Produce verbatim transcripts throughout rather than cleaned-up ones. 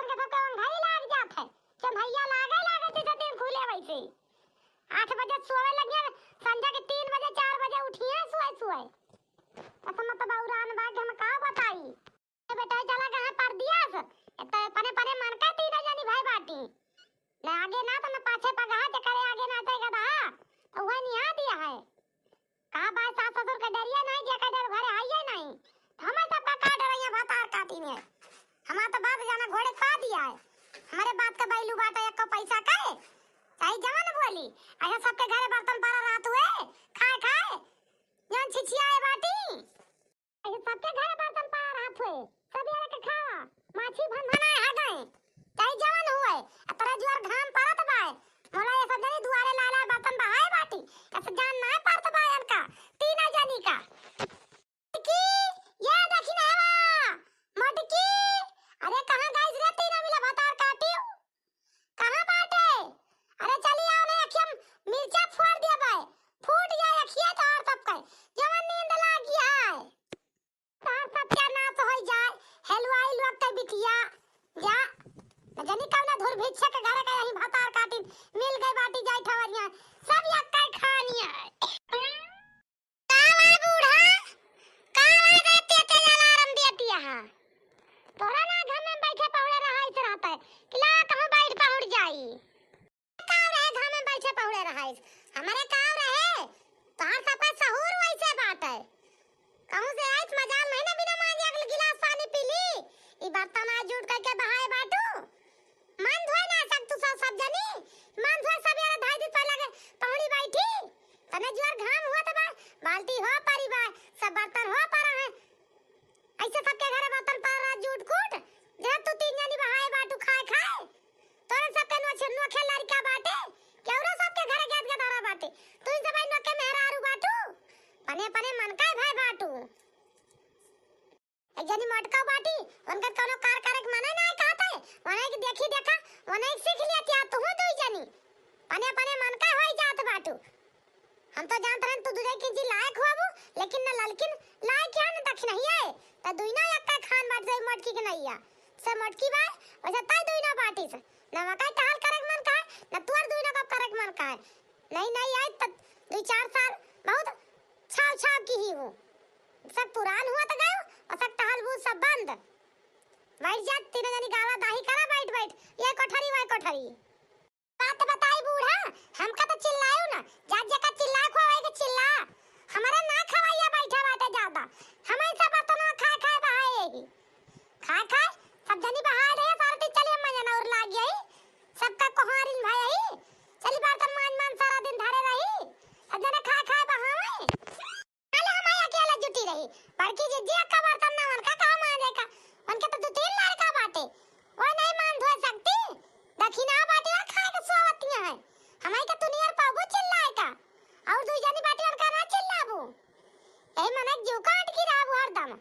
के सबके ओंघाई लाग जात है। चंदइया लागे लागे जैसे दिन खुले वैसे। आठ बजे सोवे लगिए, संझा के तीन बजे, चार बजे उठिए सोए सोए। कसम तो बौरान बा कि हम का बताई। ए बेटा, चला कहाँ परदेस? ए तो अपने, अपने मन का तीन जनी भाई बाटी। न आगे ना तो न पाछे पगहा, जेकरे आगे ना जाएगा बहा, तो वह निहा दिया है। कहाँ बा सास ससुर के डरिया नहीं, जेकर डर घरे आइए नहीं। तो हमें सबका का डरैया भतार काटी में। हमार तो बात जाना घोड़े पा दिया है। हमारे बात का बैलू बाटा एको पैसा का है। चाहे जवन बोली, ऐसा सबके घरे बर्तन पड़ा रहत हुए, खाए खाए, जवन छिछियाए बाटी। ऐसे सबके घरे बर्तन पड़ा रहत हुए, सब यार के खावा, माछी भनभनाए हा गए, चाहे जवन हुए, आ तोरा जुआर घाम पड़त बाए, मोला ये सब जनी दुआरे लाला बर्तन बहाए बाटी, ऐसे जान ना पड़त बाए इनका, तीन जनी का। मोटकी, ये देखी ना हवा, मोटकी, अरे कहाँ गइस रे तीनों मिला भतार काटी? कहाँ बाटे? अरे चली आओ ना, अखिया में मिर्चा फोड़ दिया बाए, फूट जाए अखिया तो और सब कहे, जवन नींद लागी है। तोहार सत्यानाश होई जाए, हेलुआई लोग के बिटिया, जा। न जानी कौना धुरभिक्षक के घरे के यही भतार काटिन मिल गई बाटी जाई ठवरिया, सब यक्का खानी है। का बा बूढ़ा? का बा रे तेते ललारम देतिया हा? तोरा ना घर में बैठे पहुड़े रहाइस रहता है, कि ला कहूँ बैठ पहुड़ जाई। काव रहे घर में बैठे पहुड़े रहाइस? हमरे काव रहे? तोहार सबका सहूर वैसे बाटे। कहूँ से आइस मजाल नहीं ना बिना मांजे अगले गिलास पानी पी ली। ई बर्तन आज जूठ करके बहाए बाटू। मन धोए ना सकतू सब, सब जनी। मन धोए सब यार धाई दी पहले आगे पहुड़ी बैठी। तने जुआर घाम हुआ त बा, बाल्टी हो परी बा, सब बर्तन हो परा है। ऐसे सबके घरे बर्तन पड़ा रहा जूठ कूट, जहाँ तू तीन जनी बहाए बाटू खाए खाए। तोरे सबके नोखे, नोखे लड़का बाटे, केवरो सबके घरे गैस गदारा बाटे। तू ही सब आई नोखे मेहरारू बाटू, पने पने मन का भय बाटू। एक जनी मोटका बाटी, उनकर कौनो कार करे के मने ना कहत है, उन्हें के देखी देखा, उन्हें के सीख लिया क्या तू दुई जनी। पने पने मन का होई जात बाटू। हम तो जानत रहन तू दूधे किंची लायक होबू, लेकिन न ललकिन लायक है न दक्षिणहिया है। त दुइना यक्का खान बाटी जाई मोटकी के नैया। से मोटकी बाय, वैसे तय दुइना बाटी से। न मकई टहल करे के मन का है, न तुअर दुइना कब करे के मन का है। नहीं, नहीं आई त दुई चार साल बहुत छाव छाव की ही हूँ। सब पुरान हुआ त गयो, और सब टहल बूझ सब बंद। बैठ जा, तीनों जनी गाला दाही करा, बैठ बैठ, ये कोठरी, वह कोठरी। बात बताई बूढ़ा, हमका तो चिल्लायो ना, जा जेका चिल्ला खवाए के चिल्ला, हमारा ना खवाइया बैठा बाटे ज्यादा, हम ऐसा बर्तन खाए खाए बहाए ही, खाए खाए सब जनी बहाए रहे, सारा दिन चलिए मजा ना और लाग गई, सबका कोहारिन भाई ही, चली बर्तन मांज मांज सारा दिन धरे रही, सब जने खाए खाए बहाए। काले हम आई अकेला जुटी रही। बड़की जिज्जी अक्का बर्तन ना उनका कहाँ मांजे का? उनके तो दू तीन लड़का बाटे। वो नहीं मान धोए सकती। दखिना बाटे और खाए के सोवतिया है। हमाई के दुनिया पाबू चिल्लाए का। और दुई जनी बाटे उनका ना चिल्लाबू। यही मन एक जीव काट की रहबू हरदम।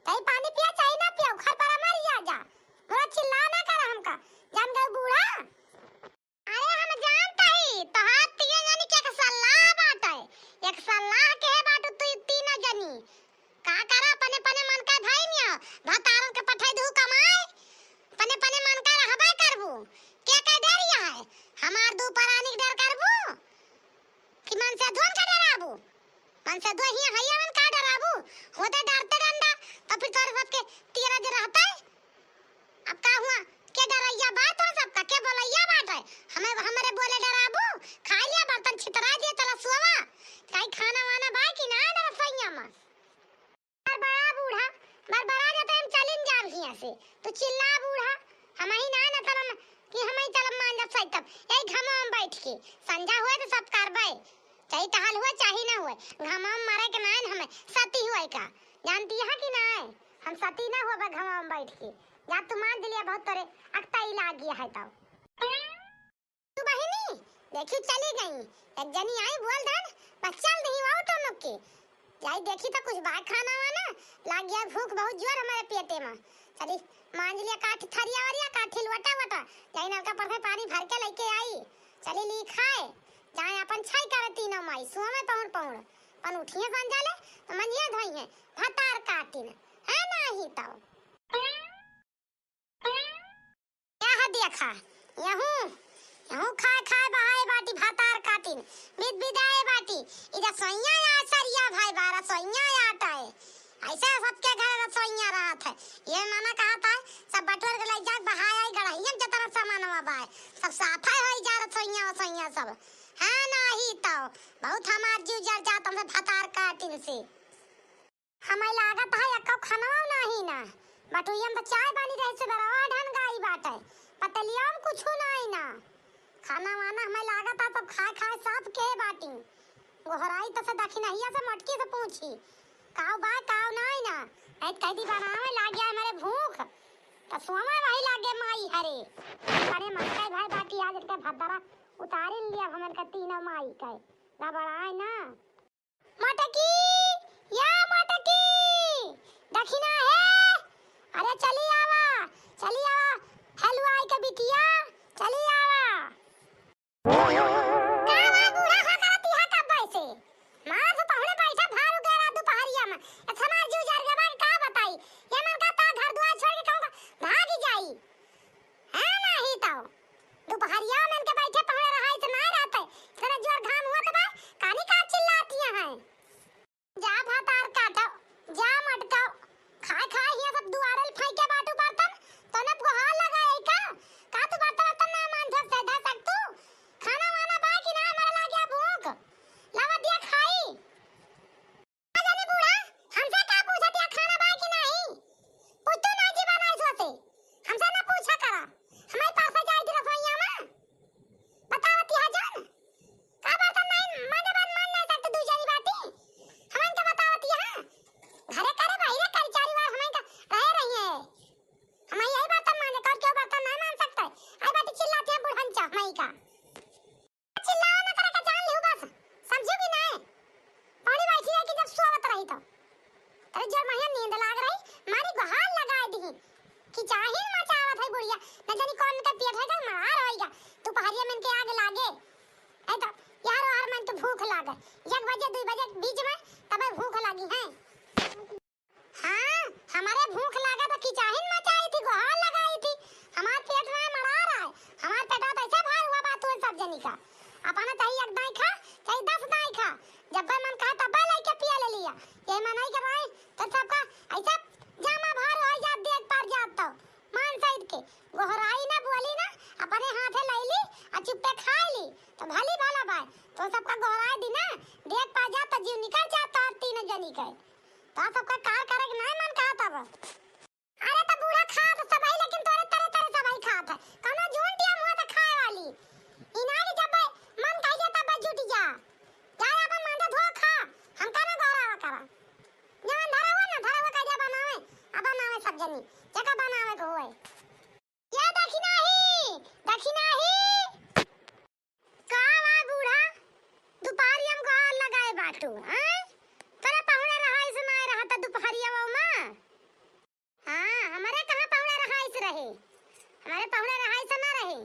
चाहे पानी पिया चाहे ना पिया, घर पर मर जा जा। मोरा चिल्ला ना कर हमका। जान गए बूढ़ा। अरे हम जानत हई, तोहार तीन जनी के एक सलाह बाटे। एक सलाह के बाटू तू तीन जनी। का करा, अपने अपने मन का धई निया, भतारन के पठाई दू कमाए, अपने अपने मन का रहबे करबू। के के डरिया है, हमार दू परानी के डर करबू कि मन से धुन के डराबू? मन से दो ही हइया मन का डराबू? होते डरते डंडा, तो फिर तोरे सबके तीरज रहते। अब का हुआ? के डरैया बा तो सबका, के बोलैया बाटे? हमें, हमरे बोले डराबू? खा लिया बर्तन छितरा दिया, चला सोवा। काई खाना वाना बा कि ना ना रसोइया में? बरबरा बूढ़ा, बरबरा जाते हम चलिन जाब हियां से। तू चिल्ला बूढ़ा, हम ही ना ना तलन कि हम ही चलब मान जब सही तब। यही घामवा में बैठ के, संझा हुए तो सब करबे। चाहे टहल हुए, चाहे ना हुए, घामवा में मरे के नाइन हमें सती हुए का। जानती है कि नाय? हम सती ना होबे घामवा में बैठ के। जा तू मान दिलिया बहुत तोरे अकताई लाग गया है तब। तू बहिनी, देखी चली गई। एक जनी आई बोल धन, बस चल नहीं वाओ टोनुक के। जाई देखी तो कुछ बाय खाना वाना, लाग गया भूख बहुत जोर हमारे पेटे में। चली मांज लिया काठी थरिया वरिया, काठी लोटा वोटा। जाई नलका पर से पानी भर के लेके आई। चली ली खाए, जाए अपन छाई करे तीनों माई, सुआ में पहुड़ पहुड़। अपन उठिए संजाले, तो मंजिया धोई है, भतार काटिन, है ना ही तो। देखा, यहूँ, यहूँ खाए खाए बहाए बाटी भातार काटिन, बिद बिदाए बाटी। ई रसोइया या सरिया भाई बा, रसोइया या आटा है। ऐसे सबके घर रसोइया रहत है। ये माना कहत है, सब बटोर के लइ जाए, बहाए आई गड़हियन जतना सामानवा बाय, सब साफा होई जा रसोइया वसोइया सब। हाँ, नाही तो बहुत हमार जीव जर जात हमसे भातार काटिन से। हमें लागत है, एक्को खनवा नाही ना। बटुइया में तो चाय बनी रहे से बरवा ढन गाई बाटे। पतलिया में कुछ नाही ना। खाना वाना हमें लागत है, सब खाए खाए साफ के बाटी। गोहराई तो से दखिनहिया से मटकी से पूछी, काऊ बा, काऊ नाही ना। नहीं तो कह दी, बनावे लाग गया हमारे भूख। तो सोवा वही लागे माई हरे। अरे मटका भाई बाटी आज के भद्दरा उतारी लिया हमन का तीनों माई के। गबड़ाए ना। मटकी, या मटकी, दखिना है। अरे चली आवा, चली आवा, हलवाई के बिटिया, चली आवा। का बा बूढ़ा, का करत इहाँ कब्बे से? मार तो पहुने बैठा भारू गैरा दुपहरिया में। ए हमार जीव जर गवा, का बताई? ये मन का ता घर दुआर छोड़ के कहूँ का भागी जाई। हाँ, नाही तो। दुपहरिया में इनके बैठे पहुने रहाई से नाही रहते। इतना जोर घाम हुआ तो बा, कानी का चिल्लाती हैं। जा भातार काटो, जा मटकाओ। खाए खाए हियाँ सब दुआरे ल फेंके बाटू बर्तन, तोने गोहार लगाए का? का तू बर्तन वर्तन ना मांझे से धसक तू? खाना वाना बा कि ना, मरे लाग गया भूख। लावा दिया खाई। का जानी बूढ़ा, हमसे का पूछत या खाना बा कि नाही? पूछतो ना जी बनाई सोते। हमसे ना पूछा करा। हमारे पास जाए थी रसोइया में। बतावत या जान। का बर्तन नाही मांजे, बर्तन मान नाही सकते दू जनी बाटी। हमन के बतावत या। घरे करे बाहरे करी चारी बार हमन का रहे रही है। हम यही बर्तन मांजे, कर क्यों बर्तन नाही मान सकते? आई बाटी चिल्लाते हैं बुढ़न चा, हमारी का। चिल्लावा ना करे के जान लिहू बस, समझू कि नाय? पौड़ी बैठी है कि जब सोवत रही तो। अरे जब महिया नींद लाग रही, मारी गोहार लगाए दिही कि चाहिन मचावत है बुढ़िया, न जानी कौन के पेट है का मार होइगा, दुपहरिया में इनके आगे लागे। ऐ तो यार वार मन के भूख लागे, एक बजे, दू बजे के बीच में तबे भूख लागी है। हाँ, हमारे भूख लागे तो किचाहिन मचाई थी, गोहार लगाई थी। हमार पेट ना मरा रहा है, हमार पेटवा तो ऐसे भार हुआ बा तू सब जनी का। अपना चाहे एक दाई खा, चाहे दस दाई खा, जब मन कहा तब लेके पिया ले लिया। ये मनई के भाई तो सबका ऐसा जामा भार हो जात, देख पार जात तो मान सहित के गोहराई ना बोली ना, अपने हाथे लैली आ चुप्पे खाई ली तो भली भला बाय। तो सबका गोहराई दी ना, देख पा जात तो जीव निकल जात तो तीन जनी के। तो सबका कार करे के नाय मन कहत अब। अरे तो बूढ़ा खात सबही, लेकिन तोरे तरे तरे सबही खात है। कौनो झूठ या मुँह तो खाए वाली। इनारी जब मन कह जाता बस जुट जा। जा अपन मांझा धो खा। हम का ना गोहरावा करा। जवन धरा हुआ ना, धरा हुआ कह जा बनावे। अब बनावे सब जनी। जका बनावे को होए। या दखिनाही, दखिनाही। का बा बूढ़ा, दुपहरिया में गोहार लगाए बाटू, हैं? तोरे पहुने रहाइस नाय रहता दुपहरिया में? हाँ, हमरे कहाँ पहुने रहाइस रहे? हमरे पहुने रहाइस ना रहे।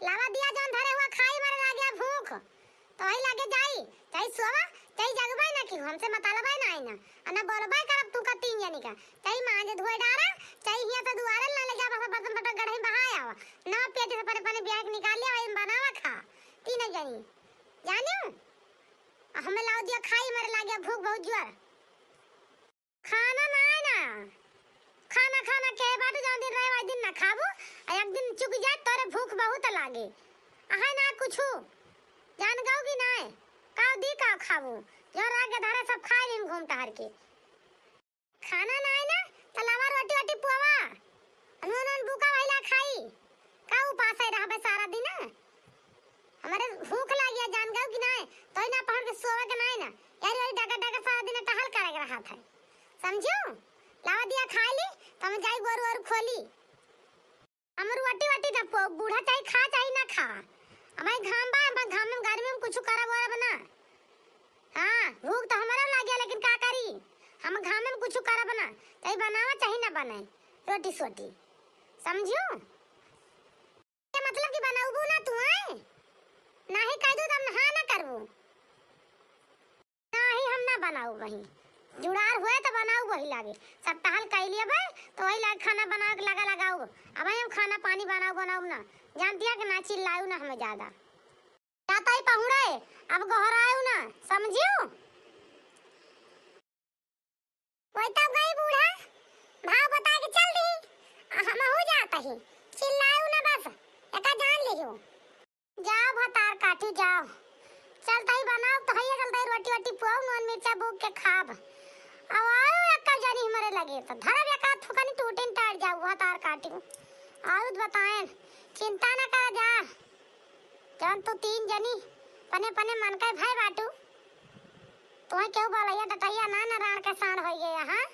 लावा दिया जौन धरे हुआ खाई, मरे लागे भूख। तो वही लागे जाई, चाहे सोवा, चाहे जगबे ना की, हमसे मतलबे ना आई ना। आ ना बोलबे करब तू का तीन जनी का। चाहे मांज धोए डारा, चाहे हियाँ से दुआरे ना ले जा, बस बर्तन बर्तन गढ़े में बहाए आवा। ना पेट से परे परे ब्याह के निकाल लिया, वही बनावा खा। तीन जनी। जानियो? आ हमें लाव दिया खाई, मरे लागे भूख बहुत जोर। खाना ना है ना। खाना, खाना के बाटू जौन दिन रहे, वही दिन ना खाबू। आ एक दिन चुक जाए, तोरे भूख बहुत लागे। आहे ना कुछू। जान गऊ कि नाय? काव दी काव खाबू? जौन राग के धारे सब खाए लीन घूम टहर के। खाना नाय ना, त लावा रोटी ओटी पुआवा। नून नून बुका वहिला खाई। का उपास है रहबे सारा दिन? हमरे भूख लागिया जान गऊ कि नाय? तोई ना पहर के सोवे के नाय ना। यार, यार, डगर डगर सारा दिन टहल करे के रहत है। समझू? लावा दिया खाई ली, त हम जाई गोरू ओरू खोली। हम रोटी वोटी ना पो-, बूढ़ा चाहे खा चाहे ना खा, हमारे घाम बा, हम घाम में गर्मी में कुछ करब वरब ना। हाँ, भूख तो हमारा लागे, लेकिन का करी, हम घाम में कुछ करब ना, चाहे बनावा चाहे ना बने, रोटी सोटी, समझियो? ये मतलब कि बनौबू ना तू, हैं? नाही कह दू तब हाँ ना करबू। नाही, हम ना बनाऊ वहीं। जुड़ार हुए त बनाऊ वही लागे, सब टहल कइ लिया बे, त वही लागे खाना बनावे के लगा लगाऊ। अब हम खाना पानी बनाऊ बनाऊ ना, जानतिया कि ना चिल्लाऊ ना हमें ज्यादा। जाता ही पहुड़े, अब गोहराऊ ना, समझियो? वही तब गई बूढ़ा, भाव बता के चल दी, आ हमहू जात ही, चिल्लाऊ ना बस, एका जान लियो। जाओ भतार काटी जाओ, चलता ही बनाओ तो हइये चलता ही रोटी वोटी पुआओ, नून मिर्चा बूक के खाब। अब आओ एका जानी हमरे लगे तो धरब एका थुकनी टूटिन टाट जाओ भतार काटी। आउत बताएन, चिंता ना करा जा, जौन तू तीन जनी पने पने मन के भय बाटू, तुहे केहू बलैया डटैया ना, ना राण के साण होई गया, हाँ?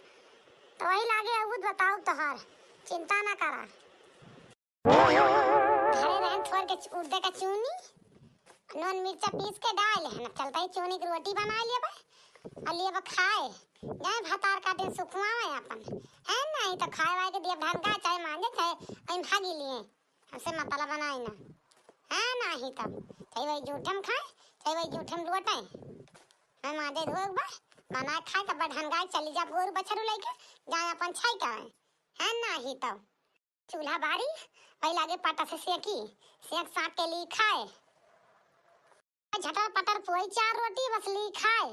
तो वही लागे अबूत बताऊ तोहार, चिंता ना करा। धरे रहन थोर के उड़दे का चूनी, नून मिर्चा पीस के डाल है ना, चलता ही चूनी की रोटी बना लिया बा, और लिया बा खाए, जाए भतार काटे सुखुआवे अपन, है नहीं तो खाए वाए के दिया ढंगा, चाहे मांजे, चाहे वहीं भागी लिए। हमसे मतलब बनाई ना। हाँ, नाही तब। चाहे वही जूठे में खाए, चाहे वही जूठे में लोटे। हम आजे धोए बा, बनाए खाए, तब बढ़न गाय चली जा गोरू बछरू लेके, जाए अपन छाई का। हाँ, नाही तब। चूल्हा बारी, वही लागे पाटा से सेकी, सेक साक के ली खाए। झटर पटर पोई चार रोटी बस ली खाए।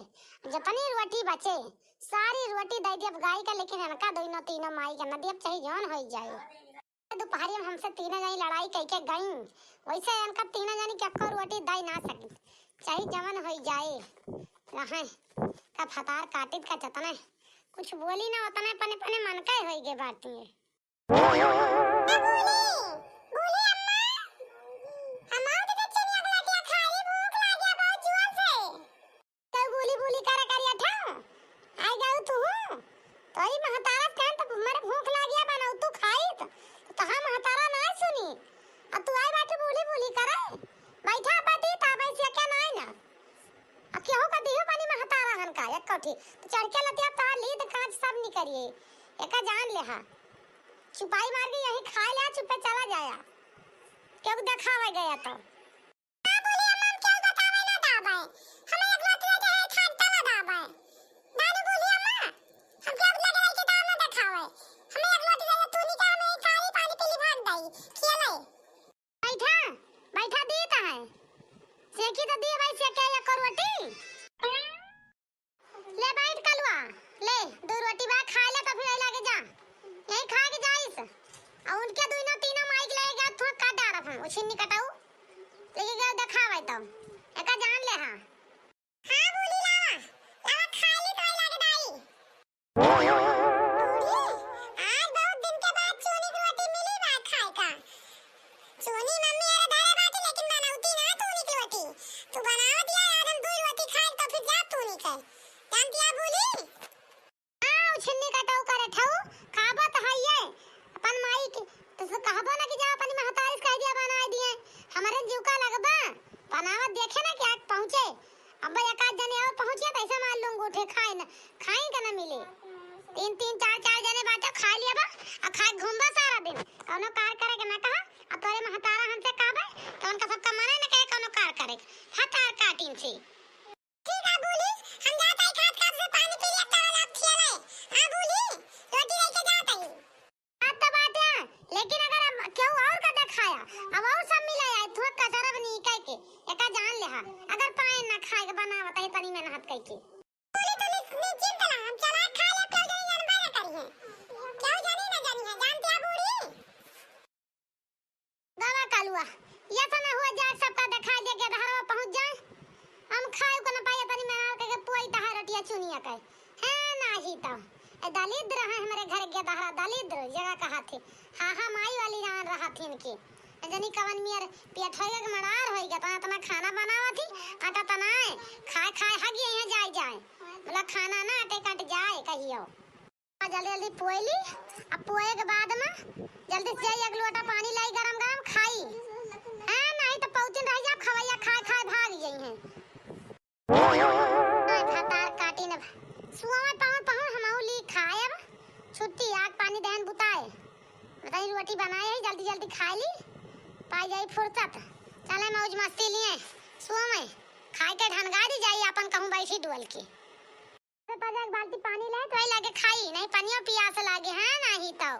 जतनी रोटी बचे, सारी रोटी दे दियब गाय का, लेकिन इनका दोनों तीनों माई का न दियब, चाहे जौन होई जाए। दुपहरिया में हमसे तीनों जनी लड़ाई कइके गईं, वैसे इनका तीनों जनी के एक्को रोटी दे ना सकी, चाहे जवन होई जाए। रहे का भतार काटित का जतने कुछ बोली ना, उतने पने पने मन के होई गे बाटी। बूढ़ी, बूढ़ी अम्मा, हम आओ तो चनिया के लटिया खा ली, भूख लाग गया बहुत जोर से। तो बूली बूली करे करिया ठा, आई गऊ तू। तोरी महतारा कहन तो मरे भूख लागिया बनऊ तू खाइत, तो तहा महतारा ना सुनी। अब तू आई बाटे बूली बूली करे, बैठा बाटी ता बैसिया क्या नाई ना। अब केहू का दिहो बनी महतारा हन का, एक कठी, तो चढ़ के लतिया तार ली तो कांच सब निकरिए, एका जान ले हा। चुपाई मार के यही खा ले, चुपे चला जाया, केहू देखावे गया तो। ना बूढ़ी अम्मा, हम केहू बतावे ना दाबे। हमें एक लोटी दे दे, खाट तला दाबे। नानू बूढ़ी अम्मा, हम केहू लगे रह के दाम ना देखावे। हमें एक लोटी दे दे, तू नहीं क्या हमें खाली पानी पीली भाग दई, खियाले। बैठा, बैठा दी तो है। सेकी तो दी भाई, सेके या करवटी। ले बैठ कलुआ, ले, दो रोटी बा, खा ले तो फिर आई लागे जा। यही खा के जाइस। और उनके दुइनो तीनों माइक ले गया, थोक काट डारब हम, उछिन्नी कटाऊ। लेके गया देखावे तो। एका जान ले हा। हाँ, बूढ़ी लावा, लावा खा ली तो आई लागे दाई। बूढ़ी, आज बहुत दिन के बाद चूनी की रोटी मिली बा खाए का। चूनी मम्मी अरे धरे बाटी, लेकिन बनौती ना चूनी की रोटी। तू बनावत या, आज हम दू रोटी खाए तो फिर जा तू नहीं कहे। जानती है बूढ़ी? हाँ, उछिन्नी कटाऊ करे ठऊ, खाबत हइये। अपन माई के, तो से कहबो ना कि जा अपनी महतारी से कह दिया बनाए दिए। हमरे जीव का लगबा, बनावत देखे ना कि आग पहुँचे। अब एक आध जने और पहुँचे तो ऐसे मार लूँ अंगूठे, खाए ना, खाए का ना मिले। तीन तीन चार चार जने बाटे, खा लिया बा, आ खाए घूमबा सारा दिन। कौनो कार करे के ना कहा, आ तोरे महतारा हमसे कहबे, तो उनका सबका मने न कहे कौनो कार करे। हतार काटिन से। ठीक है बूढ़ी, हम जात हई खाट खाट से पानी पी लिया, तब आप खिया ले। हाँ बूढ़ी, रोटी लेके जात हई। बात तो बात है, लेकिन अगर अब केहू और का देखाया, अब और सब मिला आए, थोक का जरब नहीं कह के, एका जान ले हा, अगर पाए ना खाए के बनावत है तनी मेहनत कह के। बूढ़ी तू नि-, निश्चिंत रह, हम चला खा ले, केहू जानी जानबे ना करी है, केहू जानी ना जानी है, जानती है बूढ़ी? गवा कलुआ, ये तो ना हुआ जाए सबका देखा दे के दहरवा पहुँच जाए। हम खाए को ना पाए, तनी मेहनत करके पुआई तहा रोटिया चुनिया के। है नाही तो। ए दलिद्र है हमरे घर के दहरा, दलिद्र जगह कहा थे। हाँ, हाँ, माई वाली जान रहा थी इनकी। ए जनी कवन मियर पेट होइगा कि मड़ार होइगा, तना, तना खाना बनावा थी, आटा तनाए, खाए, खाए हग यहीं जाए, जाए। बोला खाना ना आटे कट जाए कहियो। जल्दी जल्दी पोए ली। अब पोए के बाद में जल्दी से जाई एक लोटा पानी लाई गरम गरम खाई। हाँ, नहीं तो पौतिन रह जाब, खवैया खाए खाए भाग जाई हैं। हाँ, भतार काटी न सुआ में पाहुन पाहुन हमहू ली खाए अब। छुट्टी आग पानी दहन बुताए। बताई रोटी बनाए है, जल्दी जल्दी खाए ली। पाई जाई फुर्सत। चले मौज मस्ती लिए सुआ में। खाए के ढनगा दी जाई अपन कहूँ बैठी डुअल के। तो जा एक बाल्टी पानी ले, तो वही लागे खाई, नहीं पनियो पियास लागे, हाँ, नहीं तो।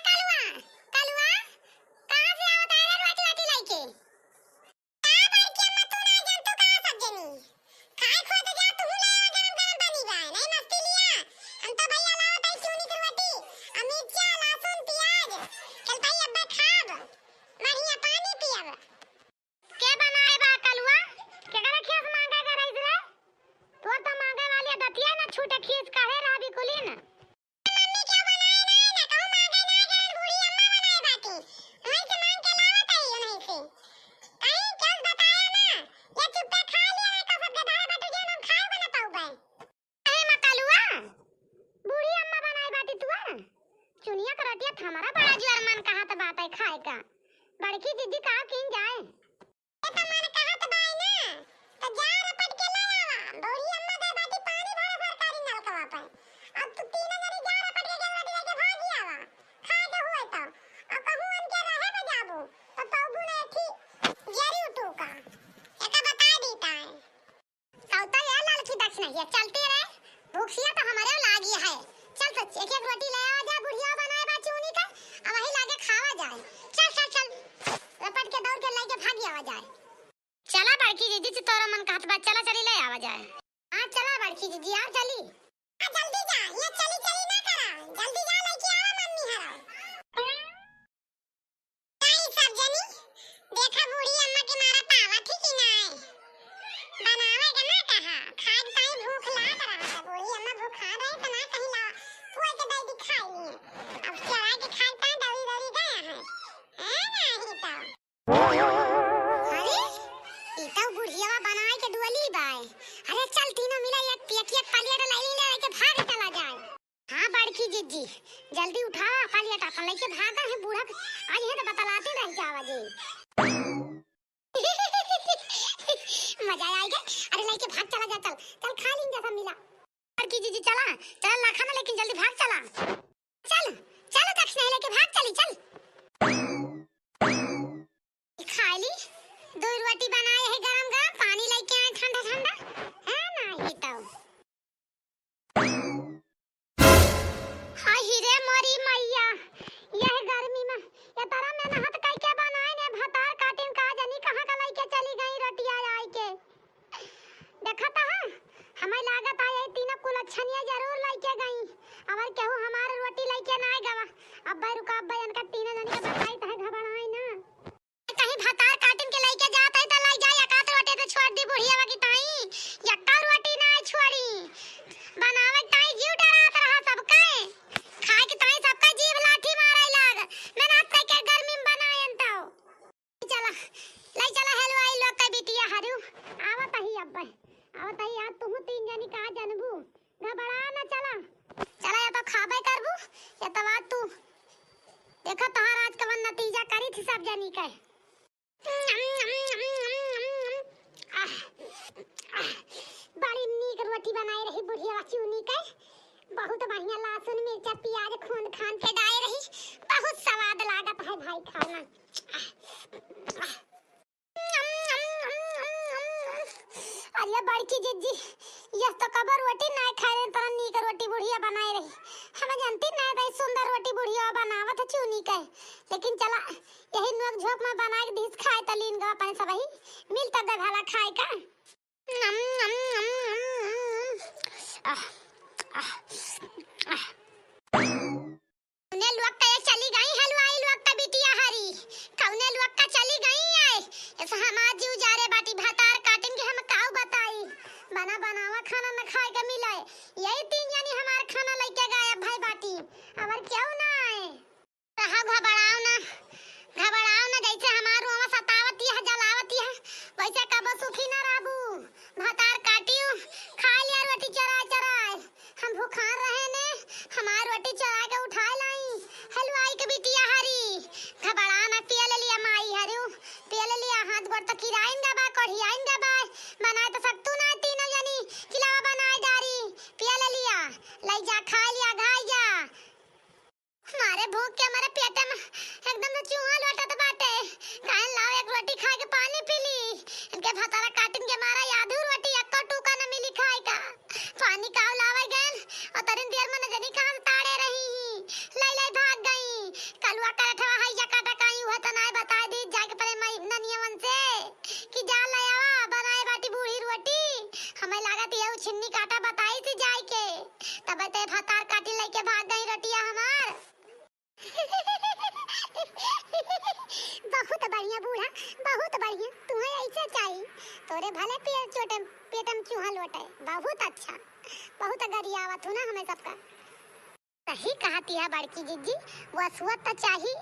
कलुआ, कलुआ, कहाँ से आवत है रे रोटी वाटी लइके? का बड़की अम्मा, तू ना जान, तू कहाँ सब जनी? खाए खोए तो जा, तू ले आ, गरम गरम बनी बा, नहीं मस्ती लिया। हम तो भैया लावत है चूनी के रोटी, आ मिर्चा, लहसुन, प्याज, चल भाई अब्बे खाब, बढ़िया पानी पियब। के बनाए बा कलुआ? केकरे खेस मांगे के रहिस रे? तोर तो मांगे वाली दतिया न छूटे, खीस काहे रहबी कुली न। मम्मी क्यों बनाए ना, ना कहूँ मांगे ना गए, बूढ़ी अम्मा बनाए बाटी। वहीं से मांग के लावत है, वहीं से। कहीं क्यों बताया ना? ये चुप्पे खा लिया ना, कसम के दाल बाटी जे हम खाए बना पाऊबे। अरे मकलुआ, बूढ़ी अम्मा बनाए बाटी तू, हाँ? चुनिया के रोटिया त हमारा बड़ा जुआर मन कहत बाटे खाए का। बड़की जिज्जी का कीन जाए? ये त मन कहत बाय ना, त जा रपट के ले आवा। बूढ़ी अम्मा दे बाटी पानी भरे सरकारी नलकवा पे। अब तू तीनों जनी जा रपट के गैस रोटी लेके भागी आवा, खाए के हुए तो। और कहूँ उनके रहे बजाबू, तो पौबू ने थी जरी उठू का। एका बता देता है। कौता ये ललकी दक्षिणा, ये चलती रे, भूखिया तो हमारे लागी है। चल तो एक एक रोटी ले आवा जाए, बुढ़िया बनाए बा चूनी का, अब वही लागे खावा जाए। चल, चल, चल, रपट के दौड़ के लेके भागी आवा जाए। चला बड़की जिज्जी, तोरा मन कहत बा, चला चली ले आवा जाए। हाँ, चला बड़की जिज्जी, आओ चली। आ, जल्दी जा, ये चली चली ना करा, जल्दी जा लेके आवा मम्मी हरा। नहीं सब जनी, देखा बूढ़ी अम्मा के मारा पावत ही कि नाय। बनावे के ना कहा, खाए के ताई भूख लाग रहा था। बूढ़ी अम्मा भूखा रहे तो ना कहीं ला, कोई के दे दी खाए लिए। अब चला के खाए ताई दौड़ी दौड़ी गया है। ए नहीं तो। अरे, ई तो बुढ़िया बनाए के डुअली बाय। अरे चल तीनों मिला एक, एक, एक प्लेट लाई ले के भाग चला जाए। हाँ बड़की जिज्जी, जल्दी उठा, पालिया टापन लेके भागा है बूढ़ा के, आज है तो बतलाते रह जावा जी। मजा आएगा। अरे लेके भाग चला जा, चल, चल खा लेंगे सब मिला। बड़की जिज्जी चला, चल ना खाना लेकिन जल्दी भाग चला। चल, चल दक्षिणा लेके भाग चली, चल। खाली दो रोटी बनाए है गरम गरम, पानी लेके आए ठंडा ठंडा, है ना? ये तो हाय रे मोरी मैया, यह गर्मी में ये तरह मेहनत कइके बनाए ने भतार काटिन का जनी कहाँ का लेके चली गई रोटिया आई के। देखत ह, हमें लागत है ये तीनों कुलच्छनिया जरूर लेके गई। अगर केहू हमार रोटी लेके ना गवा, अब्बे रुका, अब्बे इनका तीनों जनी के बताई त है, घबराई ना। कहीं भतार काटिन के लेके जात है त लाई जाए, एकात रोटी तो छोड़ दी बुढ़िया की ताई, यक्का रोटी ना छोड़ी। बनावे के ताई जीव डरात रहा सबके, खाए के ताई सबके जीभ लाठी मारे लाग। मेहनत कइके गर्मी में बनाए तो। चला, लाई चला हलवाई लोग के बिटिया हरू। आवत ही अब्बे, आवत ही। आज तुहू तीन जनी का जनबू, घबरा न चला। चला या तो खाबे करबू, या तो आज तू देखा तोहार आज कवन नतीजा करी थी सब जनी के। आह, आह, बड़ी नीक रोटी बनाए रही बुढ़िया चूनी के, बहुत बढ़िया लहसुन मिर्चा प्याज खूंद खान के डाए रही, बहुत स्वाद लागत है भाई खाना। अरे बड़की जिज्जी, यह तो कबो रोटी ना खाए रहे, तरह नीक रोटी बुढ़िया बनाए रही। हम जानती ना रही सुंदर रोटी बुढ़िया बनावत है चूनी के, लेकिन चला यही नोक झोंक में बना के दिस खाए त लीन गवा अपने सबही, मिल तब दे भला खाए का। नम, नम, नम, नम, नम। आह, आह, आह। कउने लोग त ये चली गई हलवाई लोग त बिटिया हरी, कउने लोग त चली गई आए। ऐसा हमार जीव जा रे बाटी भतार काटिन के हम काऊ बताई। बना बनावा खाना न खाए के मिले, यही तीन जनी हमार खाना लेके गायब भई बाटी, अवर क्यों ना आए। रहा घबराओ ना, घबराओ ना, जैसे हमार रोवा सतावती है, जलावती है, वैसे कबो सुखी ना रहबू। भतार काटियो, खा लिया रोटी चराए चराए। हम भूखान रहे ने, हमार रोटी चराए के उठाए लाई। हलवाई के बिटिया हरी, घबरा ना, पिया ले लिया। लइ जा, खाइ लिया, घाइ जा। मारे भूख के मारे पेटे में एकदम से चूहा लोटत बाटे। कहेन लाओ एक रोटी खाइ के पानी पी ली। इनके भतारा काटिन के मारा आधू रोटी एक्को टूका न मिली खाइ का। पानी काव लावइ गएन अउर तरिन देर में न जनी कहाँ से ताड़े रही ही। लइ लइ भाग गई। कलुआ करठवा हइया काटा काई उहे त नाय बताइ दी जाइ के परे मइ ननियवन से कि जा लइ आवा बनाइ बाटी बूढ़ी रोटी। हमइ लागत यहू छिन्नी काटा बताइस जाइ के। तबइ ते भतार काटिन लइके भाग गई रोटिया हमार। बहुत बढ़िया बूढ़ा, बहुत बढ़िया। तुहइ अइसे चाही। तोरे भले पेट चोटे, पेट में चूहा लोटे। बहुत अच्छा। बहुत गरियावत हू ना हमइ सबका। सही कहति ह बड़की जिज्जी, वसुअत त चाही।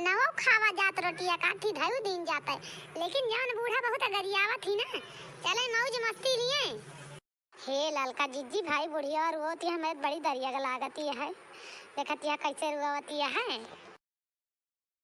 नवउ खावा जात रोटिया काठी धयू दीन जातइ। लेकिन जउन बूढ़ा बहुत गरियावत ही ना, चलइ मौज मस्ती लिए। हे ललका जिज्जी, भाई बुढ़िया अउर रोवति है, हमइ बड़ी दरिया क लागति है। देखति है कइसे रोवति है।